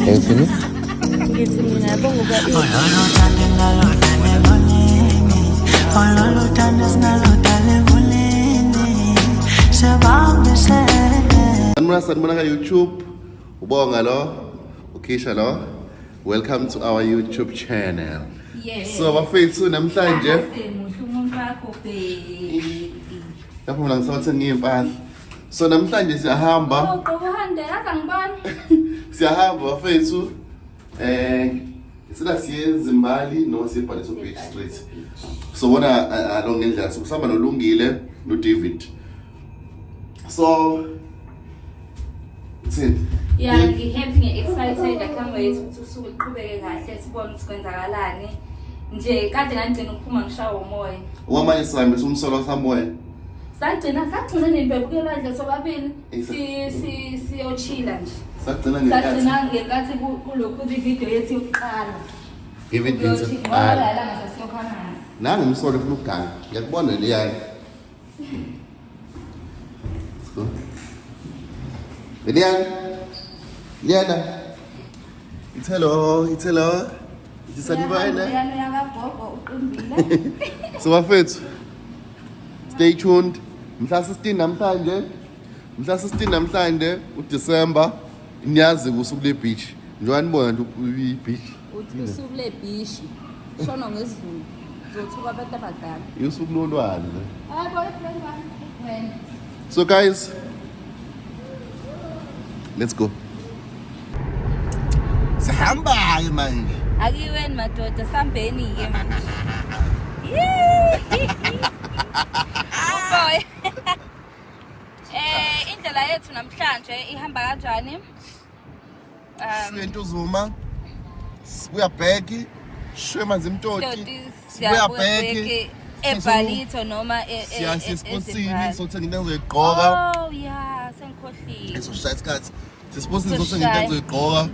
Uthini? Ngithi mina yabo ngoba Sanibona, sanibona ka-YouTube. Ubonga lo, uKisha lo. Welcome to our YouTube channel. Yes. So bafethu, namhlanje Muhle umuntu wakho baby. Lapho mina ngisawathenga iy'mpahla. So namhlanje siyahamba. Oh, qobo hande, yazi angiboni. Siyahamba bafethu. Sila siye eZimbali noma siye eBhaliso Beach Street. So bona along ngendlela so kusihamba noLungile noDavid. So thini? Yeah, ngi-happy, ngi-excited. I can't wait ukuthi usuku luqhubeke kahle, sibone ukuthi kwenzakalani. Nje kade ngagcina ukuphuma ngishawa umoya. Okwamanje sihambe umsolo samoya. Sagcina nini elwandle sobabili? Si si siyochila nje. Sagcina ngenkathi Sagcina ngenkathi kulokhu ividiyo yethu yokuqala. Ividiyo yethu Ukuyochila. yokuqala. Ngoba la ngasasiyokhangazi. Nangu umsolo ufuna ukuganga. Ngiyakubona leyana. Let's go. Liyana. Liyana. It's hello, it's hello. Ithi sanibona. Uyana uyakagogo uqimbile. So bafethu, stay tuned. Mhla 16 namhlanje. Mhla 16 namhlanje uDecember, niyazi usuku le beach. Njengoba nibona nje i-beach. Uthi usuku lebhishi. Shono ngesiZulu. Uzothuka abantu abadala. Usuku lolwandle. Hayi boyfriend wami. Wena. So guys, let's go. Sihamba ke manje. Akiweni madoda, sambeni ke manje. Oh boy. Indlela yethu namhlanje ihamba kanjani? Sibuye Ntuzuma. Sibuya back. Shwe Manzimtoti. Toti, Sibuya siyabuya back. back eBhalito noma Siya sesiposini eZimbali. sothenga into engizoyigqoka. Oh yeah, sengikhohliwe. Ezoshaya isikhathi. Sesiposini sothenga into Sizoshaya. engizoyigqoka.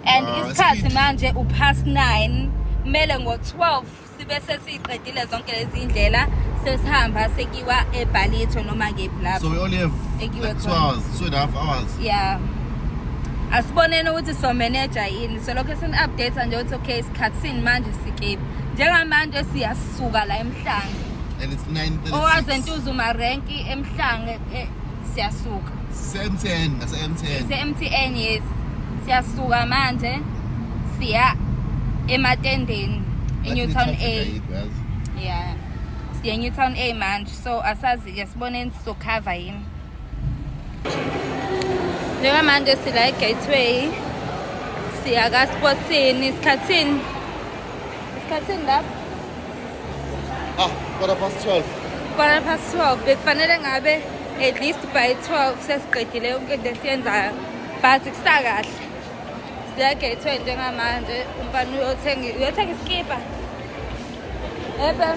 And Ah, isikhathi speed. manje u-past 9, kumele ngo-12 sibe sesiyiqedile zonke lezi ndlela, sesihamba sekiwa eBhalito noma kephi lapho. So we only have Ekiwe like 2 khona. hours, 2.5 hours. Yeah. Asiboneni ukuthi so manage yini. So lokho sini-update nje ukuthi okay, isikhathi manje sikephi. Njengamanje siyasuka la eMhlanga. And it's 9:36. OwazeNtuzuma renki eMhlanga, siyasuka. Se-MTN, ngase-MTN. Se-MTN, yes. Siyasuka manje siya ematendeni eNewtown A. Yeah. Siya eNewtown A manje. So asazi ke, siboneni sizokhava yini. Njengamanje sila eGateway. Siya ka Sportsini, isikhathini. Isikhathini lapho? Ah, 12:15. 12:15. Bekufanele ngabe at least by 12 sesiqedile yonke into esiyenzayo. But kusakahle. Siya eGateway njengamanje, umfana uyothenga iskipa. Ebe.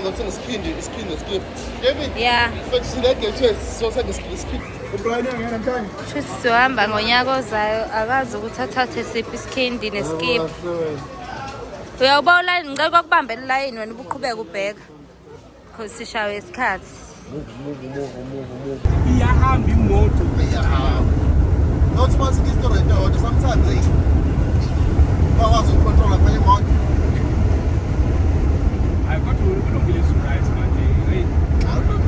Ngothenga isikhindi, isikhindi neskipa. David. Yeah. Mfethu, sila eGateway sothenga isikhindi. uBrian uyangena namhlanje. Shuthi sizohamba ngonyaka ozayo, akazi ukuthi athathe siphi isikhindi neskipa. Uyawuba ulayini, ngicela kwakubambela ulayini wena ubuqhubeka ubheka. Because sishawe isikhathi. Move, move, move, move, move. Iyahamba imoto. Iyahamba. Not once isitori eyodwa, sometimes hey. Bakwazi ukucontrola phela imoto. Hayi, kodwa ulungile, right manje. Hey.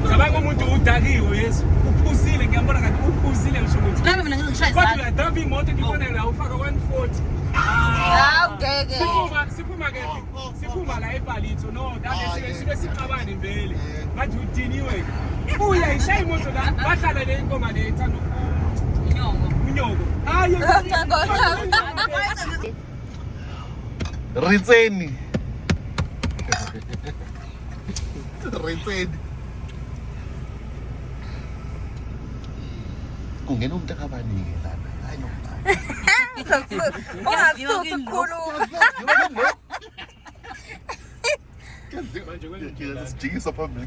Cabanga umuntu udakiwe, yesu. Uphuzile, ngiyambona kanti uphuzile, ngisho ukuthi. Ngabe mina ngishaya Kodwa isandla. uyadrayiva imoto, ngibona la ufaka 140. Hawu ngeke. Siphuma ke, siphuma la eBhalito. No, that Ah, sibe yeah. sibe sixabane vele. Manje udiniwe. Uya ishaya imoto la, bahlala le ingoma le ethanda Unyoko. unyoko. Hayi. Ritseni. Ritseni. Kungena umuntu akabaningi lana. Hayi no. Ungasuthi ukukhuluma. Sijikisa phambili.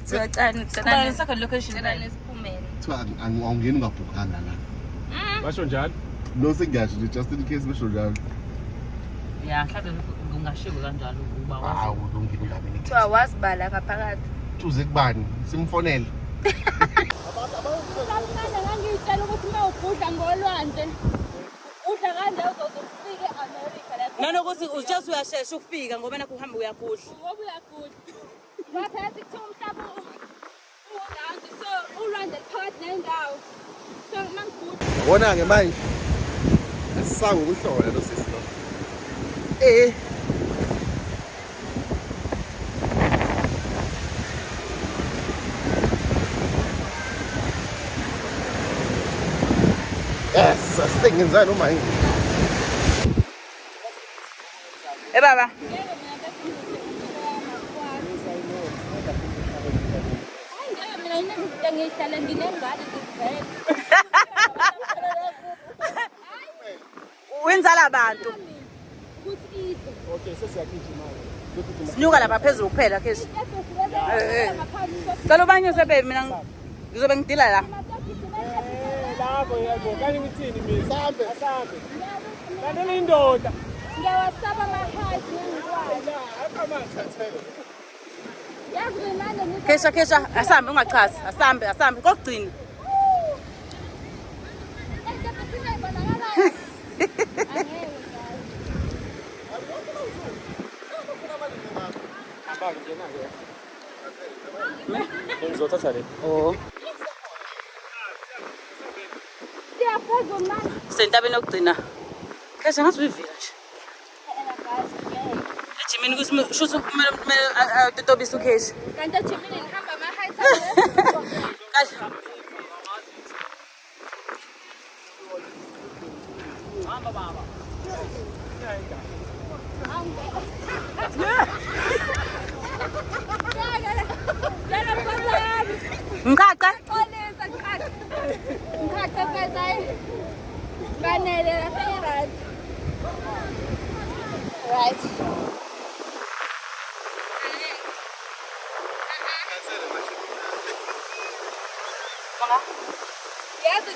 Siyacana. Kubani second location? Cela nesiphumele. Kuthiwa awungeni ungabhukhanga la. Basho njalo. No, sengiyasho nje just in case besho njalo. Ya, mhlawumbe kungashiwo kanjalo ukuba wazi. Hawu, lungile ungabi. Kuthiwa wazibala ngaphakathi. Tuze kubani? Simfonele. Kamnandi, ngangiyitshela ukuthi uma ubhudla ngolwandle udla. Ulwandle uzoze ufike e-America lapho. Nanokuthi just uyashesha ukufika ngoba nakho uhamba uyagudla. Ngoba uyagudla. Ngoba phela kuthiwa umhlaba uround, so ulwandle luphakathi nendawo. So mangigudla Yabona-ke manje asisange ukuhlola lo sisi lo. Yes, asingenzani noma yini. Eh baba. Ngeke mina bese ngizothi hayi ngeke mina inezinto engiyihlale nginengane ngizele. Wenzala abantu. Ukuthi idle. Okay, sesiyagijima. Sinyuka lapha phezulu kuphela Keshi. Eh. Cela ubanyuse baby mina ngizobe ngidila la. Lapho yebo, kanye ngithini mina? Sambe, asambe. Landela indoda. Ngiyawasaba ama-heights ngingikwazi. Yazi mina ngithi Kesha Kesha asambe ungachazi. Asambe asambe kokugcina. into esingayibonakalayo. Angeke guys. Hamba ngena ke. Ngizothatha le. Oh. Siyaphezulu manje. Sentabeni yokugcina. Kesha ngathi uyivika nje. Ena guys, ngeke. Ejimini kusho ukuthi kumele kumele atotobise uKeshi. Kanti ejimini ngihamba ama-heights Kahle. Ngiqaqe. Xolisa ngiqaqe. Ngiqaqe mfethu hayi. Banele la sengi-right. Right. Yazi.